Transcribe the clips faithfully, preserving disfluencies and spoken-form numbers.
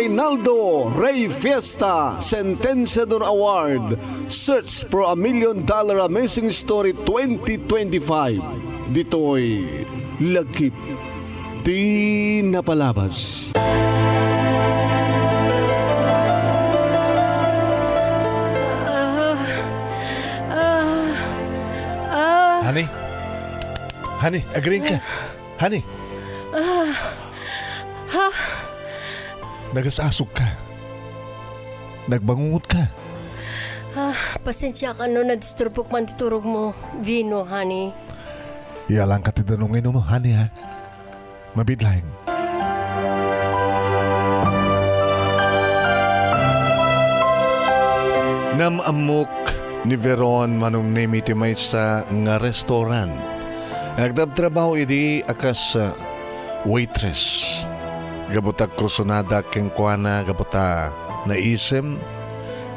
Reynaldo Rey Fiesta Sentenciador Award, Search for a Million Dollar Amazing Story twenty twenty-five. Ditoy Lagip ti Napalabas. Honey? Honey, agriing ka. Honey? Nagas-asog ka. Nagbangungot ka. Ah, pasensiakan no nadisturbok man ti turogmo, Vino, honey. Iyalanka ti danum nga inummo, honey, ha? Mabiit laeng. Naam-ammok ni Veron, Manong Nemi, ti maysa nga restaurant. Nagtabtrabaho idi a kas, ah, waitress. Gapu ta agkursonadak kenkuana gapu ta naisem,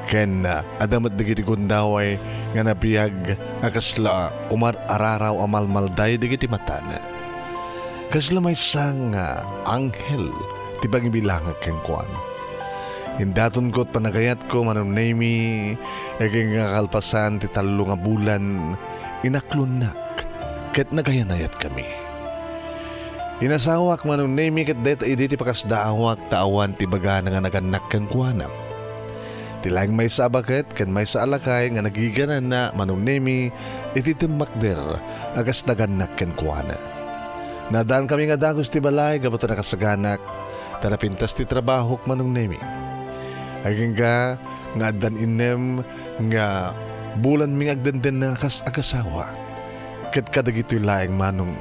ken, ah, adda met dagiti gundaway nga nabiag a kasla umar-araraw a malmalday dagiti matana. Kasla maysa nga anghel ti pangibilangak kenkuana. Indatonko ti panagayatko, Manong Nemi, agingga kalpasan ti tallo nga bulan, inaklonnak ket nagayanayatkami. Inasawak, Manong Nemi, ket dayta idi ti pakasdaawak ta awan ti ibagana nga nagannak kenkuana. Ti laeng maysa a baket ken maysa a lakay nga nagigananna, Manong Nemi, iti timmakder a kas nagannak kenkuana. Naaddankami nga dagus ti balay gapu ta nakasaganak, ta napintas ti trabahok, Manong Nemi. Agingga nga addan innem nga bulanmi nga agdendenna kas agasawa. Ket kadagitoy laeng, Manong,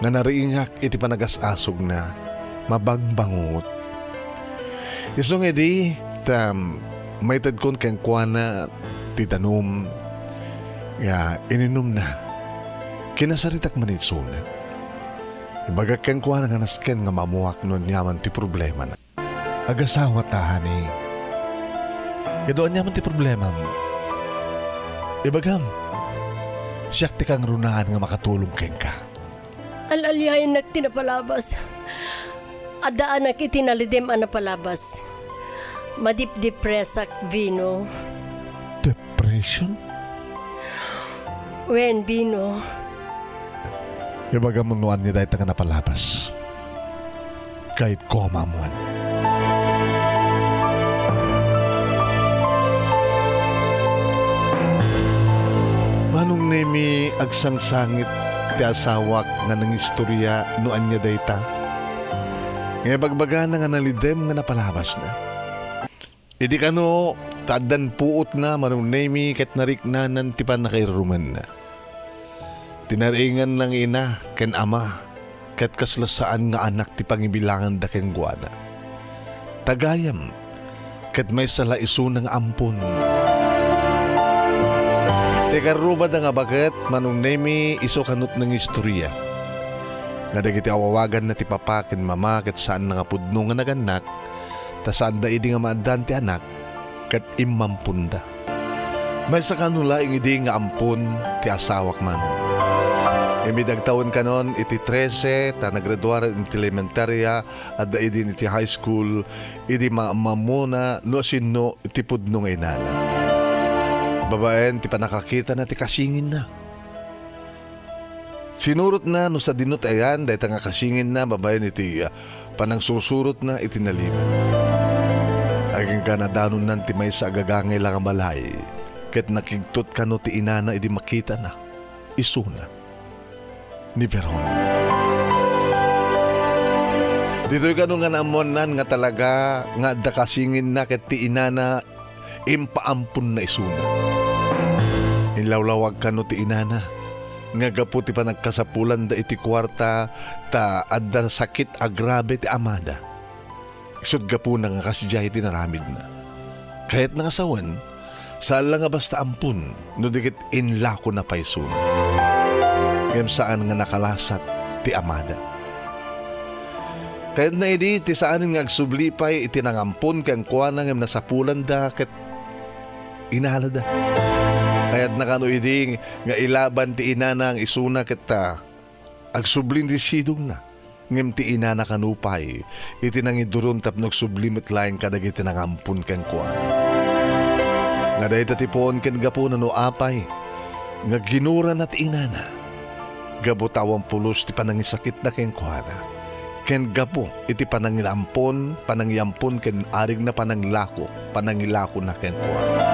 nga nariingak iti panagas-asogna, mabangbangungot. Isu nga idi ta maitedkon kenkuana ti danum nga ininumna, kinasaritak man isuna. Ibagak kenkuana nga nasken nga maammoak no aniaman ti problemana. Agasawata, honey. Ket no aniaman ti problemam, ibagam, siak ti kangrunaan nga makatulong kenka. Al-aliayennak ti napalabas. Addaanak iti nalidem a napalabas. Madipdepresak, Vino. Depression? Wen, Vino. Ibagam no ania dayta nga napalabas. Kayatko a maammuan. Manong Nemi, agsangsangit ti asawak nga nangistoria no ania dayta. Nga ibagbagana nga nalidem nga napalabasna. Idi kano, ta addan puotna, Manong Nemi, ket nariknanan ti pannakairurumenna. Ti nariinganna nga ina ken ama, ket kasla saan nga anak ti pangibilanganda kenkuana. Ta gayam, ket maysa la isuna nga ampon. Ti karrubada nga baket, Manong Nemi, isu kanot nangistoria nga dagiti awawaganna ti papa ken mama ket saanna nga pudno nga nagannak, ta saanda idi nga maaddaan ti anak, ket immamponda. Maysa kano laeng idi nga ampon ti asawak man. Ngem idi agtawen kanon iti trese ta naggraduaran iti elementaria, adda idin iti high school, idi ma-, maammona no asino ti pudno nga inana. Babaen ti pannakakitana ti kasinginna. Sinurotna no sadino ti ayan dayta nga kasinginna babaen iti, ah, panangsursurotna iti nalimed. Agingga nadanonnan ti maysa a gagangay la nga balay, ket nakigtot kano ti inana idi makitana isuna ni Veron. Ditoy kano nga naammoannan nga talaga nga adda kasinginna ket ti inana impaamponna isuna. Inlawlawag kano ti inana nga gapu ti panagkasapulanda iti kuarta ta adda sakit a grabe ti amada. Isut' gapuna nga kasdiay ti naramidna. Kayatna nga sawen, saan la nga basta ampon no di ket inlakona pay isuna. Ngem saan nga nakalasat ti amada. Kayatna idi ti saanen nga agsubli pay iti nangampon kenkuana ngem nasapulanda ket inalada. Kayatna kano idi nga ilaban ti inana nga isuna ket ta agsubli ti sidongna. Ngem ti inana kano pay iti nangiduron tapno agsubli met laeng kadagiti nangampon kenkuana. Nga dayta ti puon ken gapuna no apay nga ginurana ti inana, gapu ta awan pulos ti panangisakitda kenkuana, ken gapu iti panangiampon, panangiampon ken arigna pananglako, panangilakona kenkuana.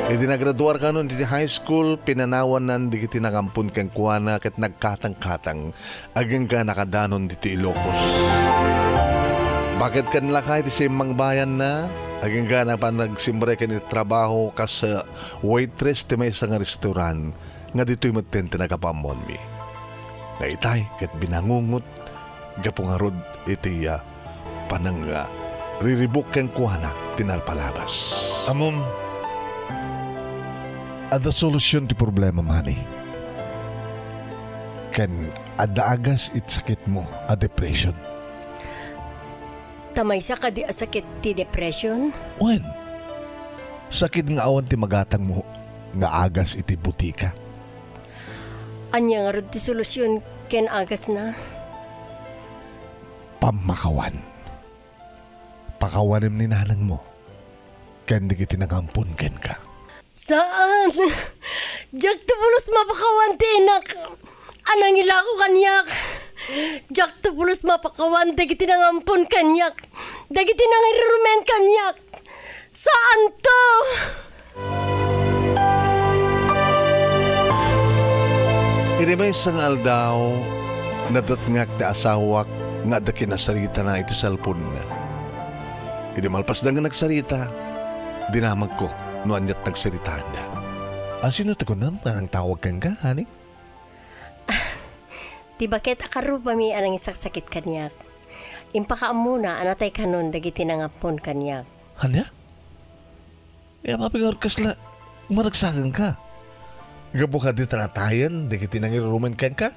Idi nagraduar kanon iti high school, pinanawannan dagiti nangampon kenkuana ket nagkatangkatang agingga nakadanon ditoy Ilocos. Baket ken lakay ti simmangbayanna, agingga napan nagsimre ken iti trabaho kas, ah, waitress ti maysa nga restaurant nga ditoy metten ti nagapaammoanmi. Nga itay ket binangungot gapu ngarud iti, ah, panang, ah, riribuk kenkuana ti nalpalabas. Ammom, adda solusyon ti problema, Manny. Ken adda agas iti sakitmo a depression. Ta maysa kadi a sakit ti depression? Wen, sakit nga awan ti magatangmo nga agas iti butika. Ania ngarud ti solusyon ken agasna? Pammakawan. Pakawanem ni nanangmo ken dagiti nangampon kenka. Saan! Diak ti pulos mapakawan ti inak a nangilako kaniak. Diak ti pulos mapakawan dagiti nangampon kaniak, dagiti nangirurumen kaniak. Saanto! Iti maysa nga aldaw, nadatngak ti asawak nga adda kinasaritana iti cellphone-na. Idi malpasda nga nagsarita, dinamagko no aniat nagsaritaanda. Asino ti kunam nga nangtawag kenka, honey? Ti baket a karrubami a nangisaksakit kaniak. Impakaammona a natay kanon dagiti nangampon kaniak. Ania? Apay ngarud kasla maragsakanka? Gapu kadi ta natayen dagiti nangirurumen kenka?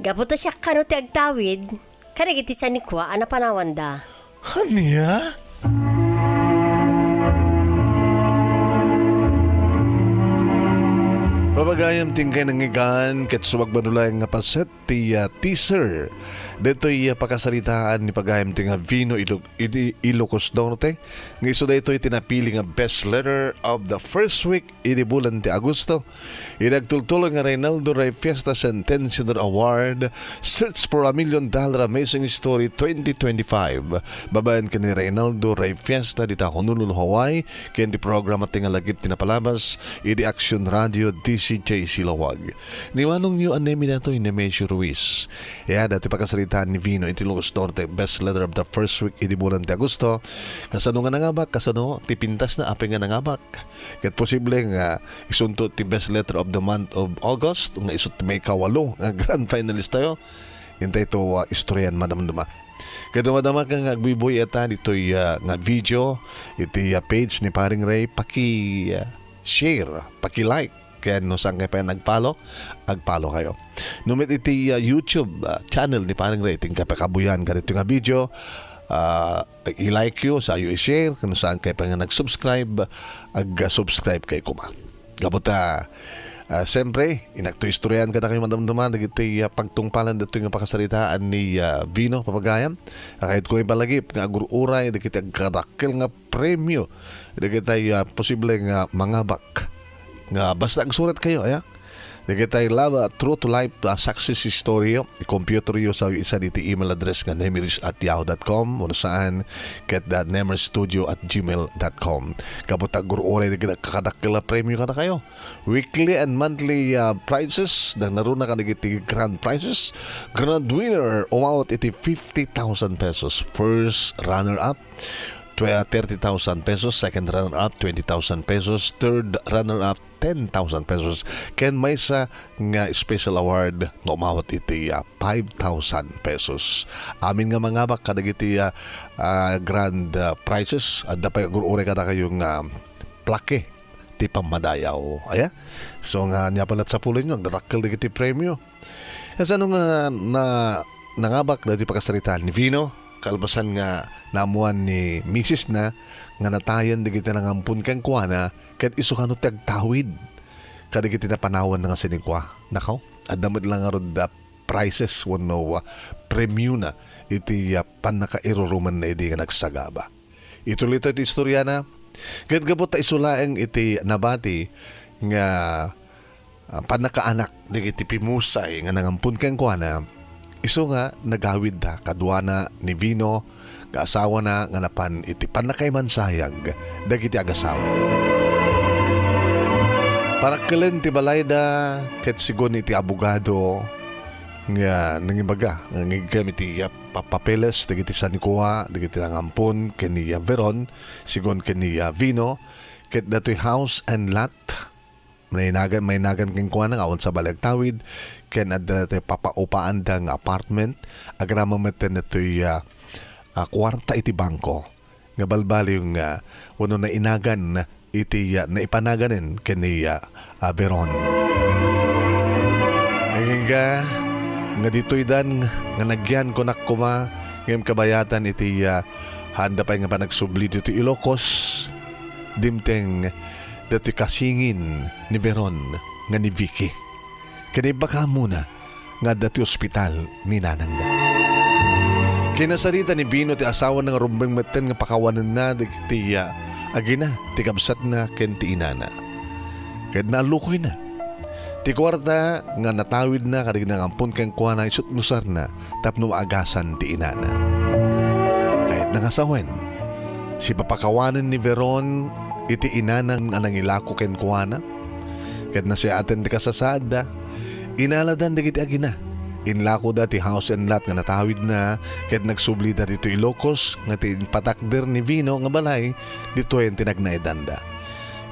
Gapu ta siak kano ti agtawid kadagiti sanikua a napanawanda. Ania? Papagayam ti inkay nangngegan ket subagbanulayan nga paset ti, ah, teaser ditoy, ah, pakasaritaan ni pagayam ti nga Vino Ilo-, idi Ilocos Norte, nga isu daytoy ti napili nga best letter of the first week idi bulan ti Agosto. Idi agtultuloy nga Reynaldo Rey Fiesta Centennial Award, Search for a Million Dollar Amazing Story twenty twenty-five. Babaen ken ni Reynaldo Rey Fiesta dita Honolulu, Hawaii, ken ti programa ti nga lagip ti napalabas idi Action Radio D C J C Laoag. Ni manongyo a Nemi datoy, Nemesio Ruiz. Ya, datoy pakasaritaan ni Vino iti Ilocos Norte, best letter of the first week idi bulan ti Agosto. Kasano nga nangabak? Kasano ti pintasna? Apay nga nangabak? Ket posible nga isunto ti best letter of the month of August, nga isu ti maikawalo nga grand finalist tayo. Intay to, ah, istoryan madamdama. Ket no madamaka nga agbuybuy ita ditoy, ah, nga video, iti, ah, page ni Paring Ray, paki, ah, share, paki-like. Ken no saan kayo pay nag-follow, ag-follow kayo. No met iti, ah, YouTube, ah, channel ni Paring Ray, ti inkay pakabuyan kadito nga video, ah, i-like yo, sayo i-share, ken no saan kayo pay nga nag-subscribe, ag-subscribe kayo koma. Gapu ta, ah, siyempre, inakto istoryan kada kayo madamdama, dagiti, ah, pagtungpalan dito nga pakasaritaan ni, ah, Vino, papagayam. Akayat ko ipalagip nga agur-uray, dagiti agkadakkel nga premyo. Dagiti, ah, posible nga mangabak. Nga basta agsurat kayo, aya? Dagiti love, ah, true to life, ah, success story, i-computer yo sa isa diti email address nga nemirish at yahoo dot com, wenno saan, ket da nemerstudio at gmail dot com. Gapu ta agur-uray dagiti kakadakkel a premyo kada kayo. Weekly and monthly, ah, prizes, nangnaruna kadagiti grand prizes. Grand winner, umawat iti fifty thousand pesos. First runner-up, twe-, thirty thousand pesos, second runner-up, twenty thousand pesos, third runner-up, ten thousand pesos, ken maysa nga special award nga umawat iti, ah, five thousand pesos. Amin nga mangabak kadagiti, ah, ah, grand, ah, prizes, adda pay agur-uray kadakayo nga plaque ti pammadayaw. Aya? So nga, ania pay la ti sapulyo, agdadakkel dagiti premyo. Kasano nga na, nangabak dagiti pakasaritaan ni Vino, kalpasan nga naammoan ni misisna nga natayen dagiti nangampon kenkuana, ket isu kano ti agtawid kadagiti napanawanna nga sinikua. Nakaw, adda met la ngarud a prizes wenno, ah, premiona iti, ah, pannakairurumenna idi nga nagsagaba. Ituloy tayo ti istoriana. Ket gapu ta isu laeng iti nabati nga, ah, pannakaanak dagiti pimusay nga nangampon kenkuana, isu nga nagawidda kaduana ni Vino nga asawana nga napan iti pannakaimansayag dagiti agasawa. Parakkelen ti balayda ket sigun iti abogado nga nangibaga nga ngigkem iti, ah, pa-, papeles dagiti sanikua dagiti nangampon ken ni, ah, Veron, sigun ken ni, ah, Vino, ket datoy house and lot, mainagan, mainagan kenkuana nga awan sabali agtawid, ken adda datoy papaupaanda nga apartment, agraman met datoy, ah, ah, kuarta iti bangko nga balbaliw nga wenno nainagan iti, ah, naipanaganen ken ni, ah, ah, Veron. Agingga nga ditoy dan nga nagyan kunak koma ngem kabayatan iti, ah, haanda pay nga panagsubli ditoy Ilocos, dimteng datoy kasingin ni Veron nga ni Vicky. Ken ibaga muna nga adda ti ospital ni nanangda. Kinasarita ni Vino ti asawana nga rumbeng metten nga pakawanenna dagiti, ah, agina, ti kabsatna ken ti inana. Ket naallukoyna ti kuarta nga natawidna kadagiti nangampon kenkuana isut' nusarna tapno maagasan ti inana. Kayatna nga sawen, sipapakawanen ni Veron iti inana nga nangilako kenkuana, ket nasayaten ti kasasaadda. Inaladan dagiti agina. Inlakoda ti house and lot nga natawidna, ket nagsublida ditoy Ilocos nga ti impatakder ni Vino nga balay, ditoyen ti nagnaedanda.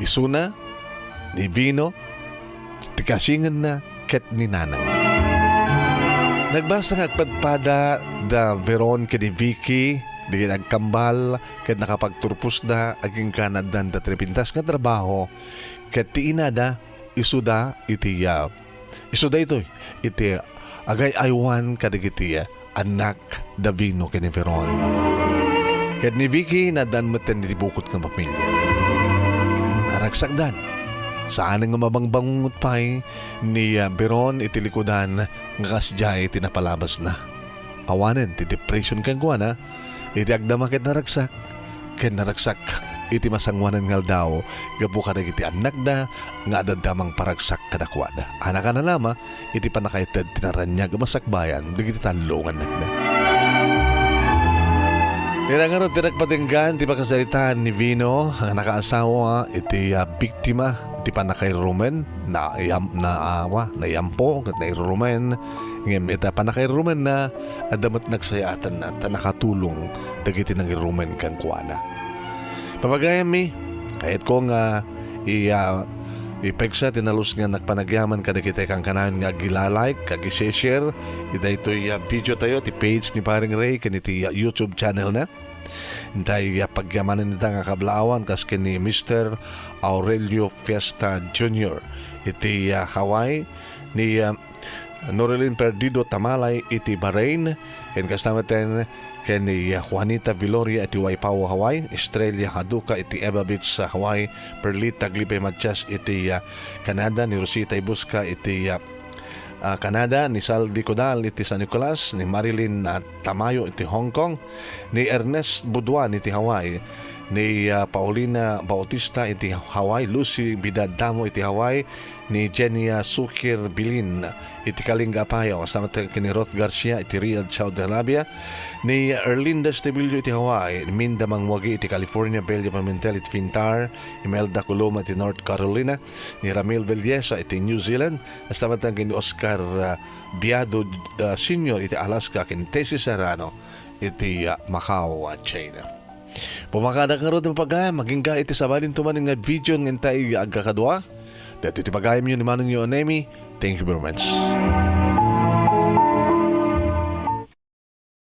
Isuna, ni Vino, ti kasingenna, ket ni Nanang. Nagbasa nga agpadpada da Veron ken ni Vicky, dagiti agkambal, ket nakapagturposda, agingga naaddanda ti napintas nga trabaho, ket ti inada, isuda iti, ah, isu daytoy iti agay-aywan kadagiti, ah, annak da Vino ken ni Veron. Ket ni Vicky, naaddaan metten iti bukod nga pamilya. Naragsakdan. Saan nga mabangbangungot pay ni, ah, Veron iti likudan nga kasdiay ti napalabasna. Awanen ti depression kenkuana, iti agdama ket naragsak, ken naragsak iti masangoanan nga aldaw gapu kadagiti annakda nga adda mangparagsak kadakuada. A, nakananama iti pannakaited ti naraniag a masakbayan dagiti tallo nga annakda. Ira ngarud ti nagpatinggan ti pakasaritaan ni Vino a nakaasawa iti, ah, biktima ti pannakairurumen, naiyam-, naawa, naiyampo, ket nairurumen. Ngem ita pannakairurumenna, adda met nagsayaatanna, ta nakatulong dagiti nangirumen kenkuana. Papagayammi, kayatko nga i-, ah, ipegsa ti nalus nga nagpanagyaman kadagiti kankanayon nga agi-like, agi-share, iti daytoy, ah, video tayo, ti page ni Paring Ray, ken iti, ah, YouTube channel na. Intay, ah, pagyamanen ita nga kablaawan kas ken ni Mister Aurelio Fiesta Junior iti, ah, Hawaii, ni, ah, Norilyn Perdido Tamalay iti Bahrain, ken kasta metten ken ni, ah, Juanita Viloria iti Waipahu, Hawaii, Estrella Haduka iti Eva Beach, Hawaii, Perlita Aglipay Matias iti, ah, Canada, ni Rosita Ibusca iti, ah, ah, Canada, ni Saldi Codal iti San Nicolas, ni Marilyn, ah, Tamayo iti Hong Kong, ni Ernest Buduan iti Hawaii, ni, ah, Paulina Bautista iti Hawaii, Lucy Bidad Damo iti Hawaii, ni Jenia Sukir Bilin iti Kalinga, Apayao, kasta met ken ni Ruth Garcia iti Riyadh, Saudi Arabia, ni Erlinda Estebillo iti Hawaii, ni Minda Mangwagi iti California, Belio Pimentel iti Fintar, Imelda Coloma iti North Carolina, ni Ramil Vellesa iti New Zealand, kasta met ken ni Oscar, ah, Biado, ah, Senior iti Alaska, ken Tessie Serrano iti, ah, Macau, ah, China. Pumakadak ngarud ti pagayam, agingga iti sabalin tuman nga video nga intay agkakadua. Daytoy ti pagayamyo ni Manong Yo Onemi. Thank you very much.